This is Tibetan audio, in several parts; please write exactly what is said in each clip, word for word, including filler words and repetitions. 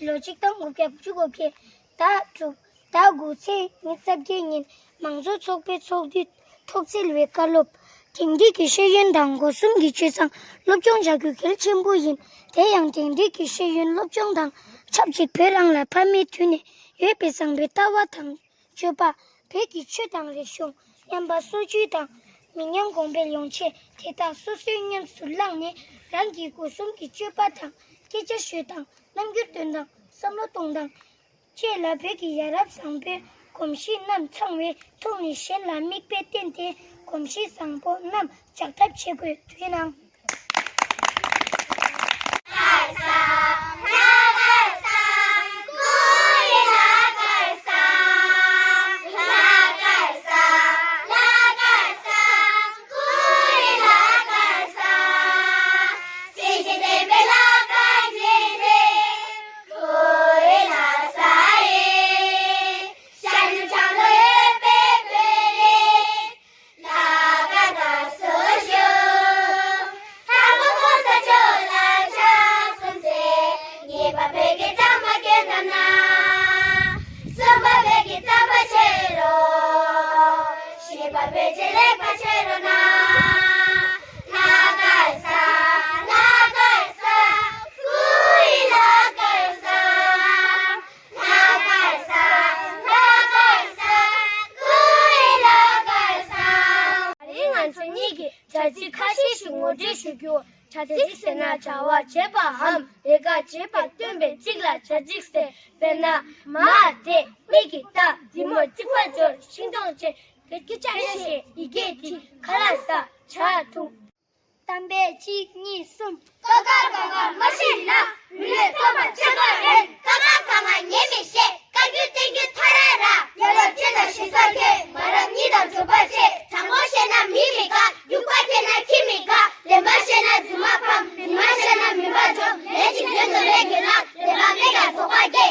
ལོ་ཆིག་སྟོང་དགུ་བརྒྱ་དགུ་བཅུ་གོ་བརྒྱད་ཟླ་དྲུག་ཟླ་དགུ་ཚེས་ཉི་ཤུ་རྩ་བརྒྱད་ཉིན་མང་གཙོ་ཚོགས་པའི་ཚོགས་འདུའི་ཐོག་བསྩལ་བའི་བཀའ་སློབ། དེང་དུས་ཀྱི་ཤེས་ཡོན་དང་སྒོ་གསུམ་གྱི་སྤྱོད་བཟང་སློབ་སྦྱོང་བྱ་རྒྱུ་གལ་ཆེན་པོ་ཡིན། དེ་ཡང་དེང་དུས་ཀྱི་ཤེས་ཡོན་སློབ་སྦྱོང་དང་ཆབས་ཅིག་བོད་རང་ལ་ཕ་མའི་དུས་ནས་ཡོད་པའི་བཟང་པོའི་ལྟ་བ་དང་སྤྱོད་པ། བོད་ཀྱི་ཆོས་དང་རིག་གཞུང་། ཉམས་པ་སོར་ཆུད་དང་མི་ཉམས་གོང་འཕེལ་ཡོང་ཆེད་དེ་དག་སོ་སོའི་ཉམས་སུ་བླངས་ནས། རང་གི་སྒོ་གསུམ་གྱི་སྤྱོད་པ་དང་སྐད་ཆ་ཤོད་སྟངས། རྣམ་འགྱུར་སྟོན་སྟངས། བསམ་བློ་གཏོང་སྟངས་བཅས་ལ་བོད་ཀྱི་ཡ་རབས་བཟང་པོའི་གོམས་གཤིས་རྣམས་ཚང་བའི་ཐོག་ནས་གཞན་ལ་མིག་དཔེ་བསྟན་ཏེ་གོམས་གཤིས་བཟང་པོ་རྣམས་འཇགས་ཐབས་བྱེད་དགོས། དུས་ནང་། ད་རིང་ང་ཚོ་གཉིས་ཀྱིས་བྱ་ཚིག་ཁ་ཤས་ཤིག་ངོ་སྤྲོད་ཞུ་རྒྱུ། བྱ་ཚིག་ཟེར་ན་བྱ་བ་བྱེད་པའམ་ལས་ཀ་བྱེད་པ་སྟོན་པའི་ཚིག་ལ་བྱ་ཚིག་ཟེར། དཔེར་ན། མ་དེ་མིག་གིས་ལྟ། རི་མོ་གཅིག་པ་འབྱོར། ཤིང་སྡོང་ཆེ། སྐད་ཆ་བཤད། ཡི་གེ་བྲིས། ཁ་ལག་ཟ། ཇ་འཐུང་། གཏམ་དཔེ་གཅིག་གཉིས་གསུམ། ཀ་ཁ་ག་ང་མ་ཤེས་ན། རུས་ལས་ཐོབ་པ་ཆེ་ག་རེད། ཀ་ཁ་ག་ང་ཉན་མི་ཤེས། བཀའ་བརྒྱུད་བསྟན་བརྒྱུད་མཐའ་ར་ར། ཡ་རབས་ཆོས་དང་ཞེ་ས་མཁས། མ་རབས་གཉིས་དང་གྲུབ་པ་ཆེ། དྲང་པོ་བཤད་ན་མི་མི་དགའ། ཡུག་པ་འཁྱེར་ན་ཁྱི་མི་དགའ། བདེན་པ་བཤད་ན་རྫུན་མ་ཕམ། རྫུན་མ་བཤད་ན་མུན་པ་འཇོམས། ལན་གཅིག་ལན་དུ་མེད་གྱུར་ན། བདེན་པ་མེད་ཀྱང་དོགས་པ་སྐྱེ།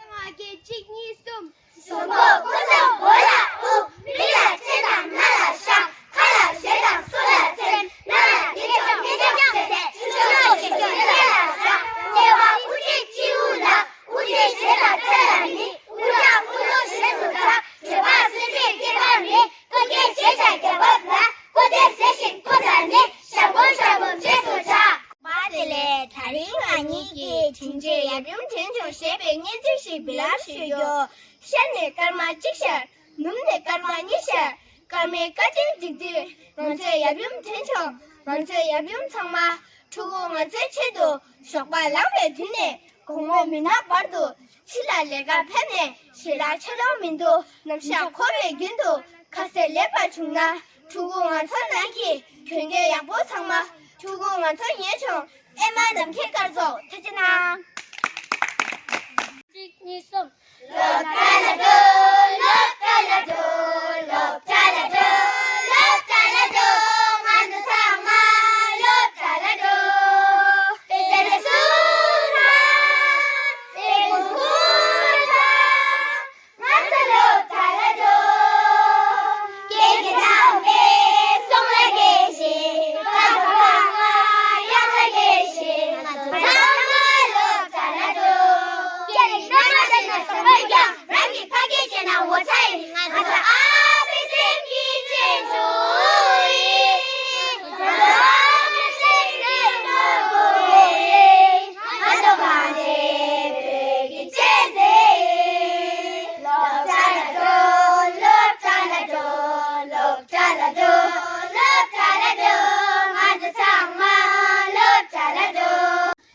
ང་སྐད་གཅིག་གཉིས་གསུམ། གཟུགས་པོ་ཀུན་བཟང་མགོ་ལ་དབུ། མིག་ལ་སྤྱན་དང་རྣ་ལ་ཤ། ཁ་ལ་ཞལ་དང་སོ་ལ་མཚན། སྣ་ལ་སྣེ་ལྕོག་སྣེ་ལྕོག་ཟེར་ཟེར། ཆུ་ལྕོག་ཆུ་ལྕོག་ལྕེ་ལ་འཇགས། ལྟེ་བ་དབུ་སྐྲའི་སྤྱི་བོ་ལ། དབུ་སྐྲའི་ཞལ་དང་ཐད་ལ་ནི། དབུ་སྐྲ་དབུ་ལོང་ཞེས་སུ་གྲགས། བྲེག་པ་གསོད་བྱེད་སྐེད་པར་ནི། ཀོ་རྒྱལ་ཞེས་བྱ་རྒྱལ་བབ་ལ། ཀོ་རྒྱལ་ཟེར་ཞིང་ཀོ་ད་ནི། ཞྭ་སྒོམ་ཞྭ་སྒོམ་ཅེས་སུ་གྲགས། བ་དེ་ལས་ད་རིང་ང་གཉིས་ཀྱིས་དྲིན་ཆེན་ཡབ་ཡུམ་དྲིན་ཆུང་ཞེས་པའི་སྙན་ཚིག་ཞིག་བི་ལབ་ཞུ་རྒྱུ། ཤར་ནས་སྐར་མ་གཅིག་ཤར། ནུབ་ནས་སྐར་མ་གཉིས་ཤར། སྐར་མའི་སྐར་ཆེན་འཇིག་དུས། ང་ཚོའི་ཡབ་ཡུམ་དྲིན་ཆུང་། ང་ཚོའི་ཡབ་ཡུམ་ཚང་མ། ཕྲུ་གུ་ང་ཚོའི་ཆེད་དུ་ཞོགས་པ་ལངས་པའི་དུས་ནས། དགོང་མོ་མུན་ནག་བར་དུ་ཕྱི་ལ་ལས་ཀ་ཕེབས་ནས་ཞལ་ལག་ཕྱེ་ལོང་མི་འདུག་ནམ་ཞག་འཁོར་བའི་རྒྱུན་དུ་ཁ་ཟས་ལེན་པར་བྱུང་ན། ཕྲུ་གུ་ང་ཚོ་ནང་གི་གྱོན་གོས་ཡག་པོ་ཚང་མ། ཕྲུ་གུ་ང་ཚོ་ཉལ་བྱུང་། ཨེ་མ་ནམ་མཁའི་སྐར་ཚོགས་ཐུགས་རྗེ་གནང་། གཅིག་གཉིས་གསུམ། སློབ་གྲྭ་ལ་འགྲོ། སློབ་གྲྭ་ལ་འགྲོ། སློབ་གྲྭ་ལ་འགྲོ། སློབ་གྲྭ་ལ་འགྲོ། ང་ཚོ་ཚང་མ་སློབ་གྲྭ་ལ་འགྲོ། དཔེ་ཆ་ལ་ཟུར་ར། དཔེ་ཁུག་ཁུར་ར། ང་ཚོ་སློབ་གྲྭ་ལ་འགྲོ། སྐད་ཀྱི་ཐང་པས་སོང་ལ་སྐད་ཤེས། ཁ་ཁ་ཁ་ང་གཡང་ལ་སྐད་ཤེས། ང་ཚོ་ཚང་མ་སློབ་གྲྭ་ལ་འགྲོ། སྐད་རིགས་སྣ་མང་ཟེར་ན་བཟང་པོ་ཀྱང་། རང་གི་ཕ་སྐད་བརྗེད་ན་ངོ་ཚ་ཡིན། ང་ཚོ་ཨ་ཕའི་སེམས་ཀྱི་གཅེས་ཕྲུག་ཡིན། ང་ཚོ་ཨ་ཕའི་སེམས་ཀྱི་ནོར་བུ་ཡིན། ང་ཚོ་གང་བྱེད་བོད་ཀྱི་གཅེས་འཛིན་ཡིན། སློབ་གྲྭ་ལ་འགྲོ། སློབ་གྲྭ་ལ་འགྲོ། སློབ་གྲྭ་ལ་འགྲོ། སློབ་གྲྭ་ལ་འགྲོ། ང་ཚོ་ཚང་མ་སློབ་གྲྭ་ལ་འགྲོ།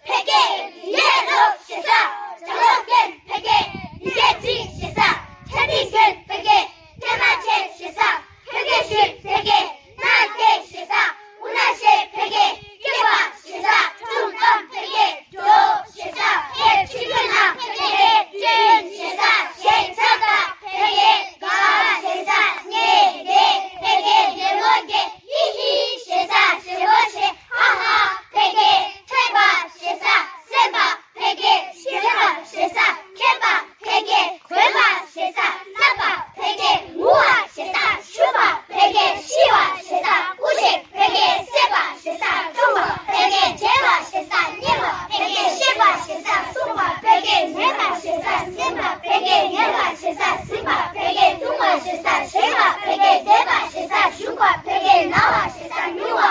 ཕ་སྐད་ཡིག་ལས་སློབ་ཞེ་ས། སྦྱང་སློབ་སྐད་ཕ་སྐད། ཡི་གེ་བྲིས་ཞེ་ས། ཕྲ་ཏིང་སྐད་ཕ་སྐད། ཐ་མ་ ཞེ་ས་ཞེས་པ་བོད་སྐད་བསྡད་པ། ཞེ་ས་ཞུགས་པ་བོད་སྐད་ན་བ། ཞེ་ས་སྨྱུང་བ།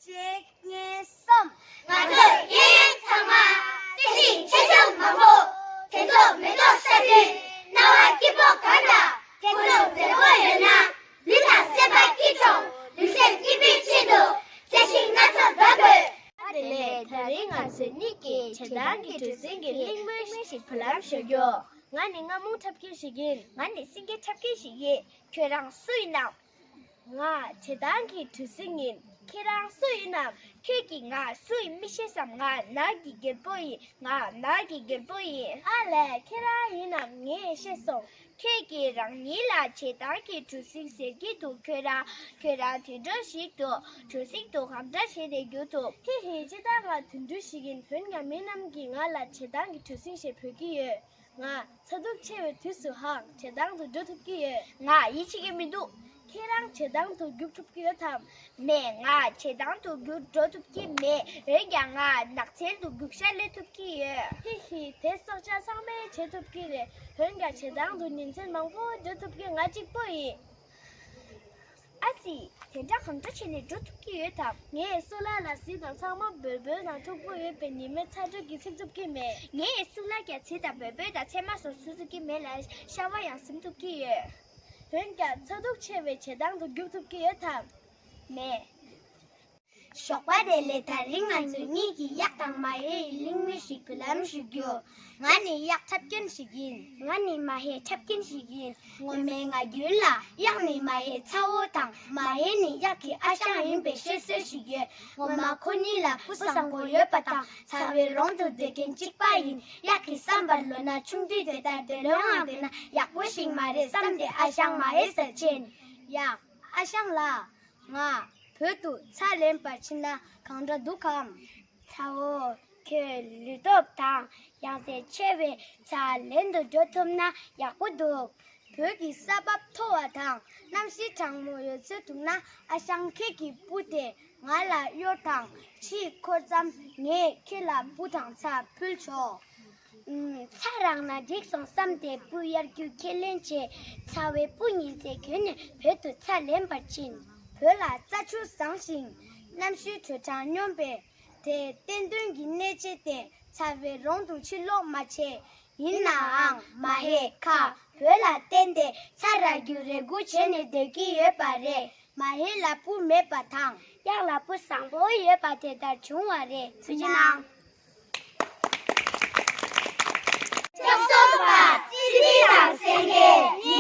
གཅིག་གཉིས་གསུམ། ང་ཚོས་གཡས་གཡོན་ཚང་མ་བརྩེ་ཞིང་ཆེ་ཆུང་མང་པོ། དེ་ཚོ་མེ་ཏོག་ཤར་དུས་སྣང་བ་སྐྱིད་པོ་གང་འདྲ། དེ་ཚོ་མཛེས་པོ་ཡོད་ན་ལུས་དང་སེམས་པ་སྐྱིད་འགྲོ། ལུས་སེམས་སྐྱིད་པོའི་ཆེད་དུ་བརྩེ་ཞིང་སྣ་ཚོགས་འདོད་དགོས། དེ་ནས་ད་རིང་ང་ཚོ་གཉིས་ཀྱིས་བྱེ་ཐང་གི་གྲུ་གཟིངས་ཀྱི་གླེང་མོལ་ཞིག་བུ་ལམ་ཞུ་རྒྱུ། ང་ནི་རྔ་མོང་འཁྲབ་མཁན་ཞིག་ཡིན། ང་ནི་སེང་གེ་འཁྲབ་མཁན་ཞིག་ཡིན། ཁྱོད་རང་སུ་ཡིན་ནམ། ང་བྱེ་ཐང་གི་གྲུ་གཟིངས་ཡིན། ཁྱེད་རང་སུ་ཡིན་ནམ། ཁྱོད་ཀྱིས་ང་སུ་ཡིན་མི་ཤེས་སམ། ང་ནགས་ཀྱི་རྒྱལ་པོ་ཡིན། ང་ནགས་ཀྱི་རྒྱལ་པོ་ཡིན། ཨ་ལས། ཁྱེད་རང་ཡིན་ནམ། ངས་ཤེས་སོང་། ཁྱོད་ཀྱིས་རང་ཉིད་ལ་བྱེ་ཐང་གི་གྲུ་གཟིངས་ཟེར་གྱི་འདུག་ཁྱོད་རང་། ཁྱོད་རང་དུད་འགྲོ་ཞིག་འདུག་གྲུ་གཟིངས་དེ་གང་འདྲ་བྱས་ནས་རྒྱུག་ཐུབ། ཧི་ཧི། སྤྱིར་བཏང་ང་དུད་འགྲོ་ཞིག་ཡིན། འོན་ཀྱང་མི་རྣམས་ཀྱིས་ང་ལ་བྱེ་ཐང་གི་གྲུ་གཟིངས་ཞེས་འབོད་ཀྱི་ཡོད། ང་ཚ་གདུག་ཆེ་བའི་དུས་སུའང་བྱེ་ཐང་དུ་འགྲོ་ཐུབ་ཀྱི་ཡོད། ང་ཡིད་ཆེས་ཀྱི་མི་འདུག་ཁྱེད་རང་བྱེ་ཐང་དུ་རྒྱུག་ཐུབ་ཀྱི་ཡོད་དམ། མེད། ང་བྱེ་ཐང་དུ་རྒྱུག་འགྲོ་ཐུབ་ཀྱི་མེད། འོན་ཀྱང་ང་ནགས་ཚལ་དུ་རྒྱུག་ཤར་སླེབས་ཐུབ་ཀྱི་ཡོད། ཧི་ཧི། དེ་སྲོག་ཆགས་ཚང་མས་བྱེད་ཐུབ་ཀྱི་རེད། འོན་ཀྱང་བྱེ་ཐང་དུ་ཉིན་མཚན་མང་པོ་འགྲོ་ཐུབ་མཁན་ང་གཅིག་པོ་ཡིན། ཨ་ཙི། དེ་འདྲ་གང་འདྲ་བྱས་ནས་འགྲོ་ཐུབ་ཀྱི་ཡོད་དམ། ངས་གཙུག་ལག་ལ་གཟིག་དང་ཚང་མ་འབོལ་འབོལ་དང་མཐུག་པོ་ཡོད་པས་ཉི་མའི་ཚ་དྲོད་ཀྱིས་ཚིག་ཐུབ་ཀྱི་མེད། ངས་གཙུག་ལག་ཀྱང་གཟིག་དང་འབོལ་འབོལ་དང་ཚད་མ་སོགས་ཚིག་ཐུབ་ཀྱི་མེད་ལ་ཤ་བ་ཡང་ཟིན་ཐུབ་ཀྱི་ཡོད། འོན་ཀྱང་ཚ་གདུག་ཆེ་བའི་བྱེ་ཐང་དུ་རྒྱུག་ཐུབ་ཀྱི་ཡོད་དམ། མེད། ཞོགས་པ་བདེ་ལེགས། ད་རིང་ང་ཚོ་གཉིས་ཀྱིས་གཡག་དང་མ་ཧེ་ཡི་གླེང་མོལ་ཞིག་བུ་ལམ་ཞུ་རྒྱུ། ང་ནི་གཡག་འཁྲབ་མཁན་ཞིག་ཡིན། ང་ནི་མ་ཧེ་འཁྲབ་མཁན་ཞིག་ཡིན། སྔོན་མའི་ང་རྒྱུན་ལ་གཡག་ནི་མ་ཧེའི་ཚ་བོ་དང་མ་ཧེ་ནི་གཡག་གི་ཨ་ཞང་ཡིན་པའི་བཤད་སྲོལ་ཞིག་ཡོད། སྔོན་མ་ཁོ་གཉིས་ལ་བུ་བཟང་པོ་ཡོད་པ་དང་ཚ་བའི་རོང་དུ་སྡོད་མཁན་གཅིག་པ་ཡིན། གཡག་གི་བསམ་པར་ལོ་ན་ཆུང་དུས་དེ་ལྟར་སྡོད་ལོང་ཡང་བསྡད་ན་ཡག་པོ་ཞིག་མ་རེད་བསམ་སྟེ་ཨ་ཞང་མ་ཧེའི་སར་ཕྱིན། ཡ། ཨ་ཞང་ལགས། ང་བོད་དུ་ཚྭ་ལེན་པར་ཕྱིན་ན་གང་འདྲ་འདུག་གམ། ཚ་བོ། ཁྱོད་ལུས་སྟོབས་དང་ཡང་སེ་ཆེ་བའི་ཚྭ་ལེན་དུ་འགྲོ་ཐུབ་ན་ཡག་པོ་འདུག་བོད་ཀྱི་ས་བབ་མཐོ་བ་དང་གནམ་གཤིས་གྲང་མོ་ཡོད་ཚོད་འདུག་ན་ཨ་ཞང་ཁྱེད་ཀྱི་སྤུ་དེ་ང་ལ་གཡོར་དང་། ཕྱིར་འཁོར་ཙམ་ངས་ཁྱེད་ལ་སྤུ་དང་ཚྭ་ཕུལ་ཆོག་ཨུམ། ཚྭ་རག་ན་འགྲིག་སོང་བསམ་སྟེ་སྤུ་གཡར་རྒྱུ་ཁས་ལེན་བྱས། ཚ་བའི་སྤུ་ཉིན་མཚན་གྱོན་ནས་བོད་དུ་ཚྭ་ལེན་པར་ཕྱིན། བོད་ལ་རྩྭ་ཆུ་བཟང་ཞིང་གནམ་གཤིས་དྲོད་གྲང་སྙོམས་པས། དེ་བསྟན་དོན་གྱི་གནད་བྱས་ཏེ་ཚ་བའི་རོང་དུ་ཕྱིར་ལོག་མ་བྱས། ཡིན་ནའང་མ་ཧེ་ཁ་བོད་ལ་བརྟེན་ཏེ་ཚྭ་རག་རྒྱུ་རེ་སྒུག་བྱས་ནས་སྡོད་ཀྱི་ཡོད་པ་རེད། མ་ཧེ་ལ་སྤུ་མེད་པ་དང་། གཡག་ལ་སྤུ་བཟང་པོ་ཡོད་པ་དེ་ལྟར་བྱུང་བ་རེད། ཐུགས་རྗེ་གནང་། ལྕོག་སོག་པ་ཙི་ཙི་དང་སེང་གེ།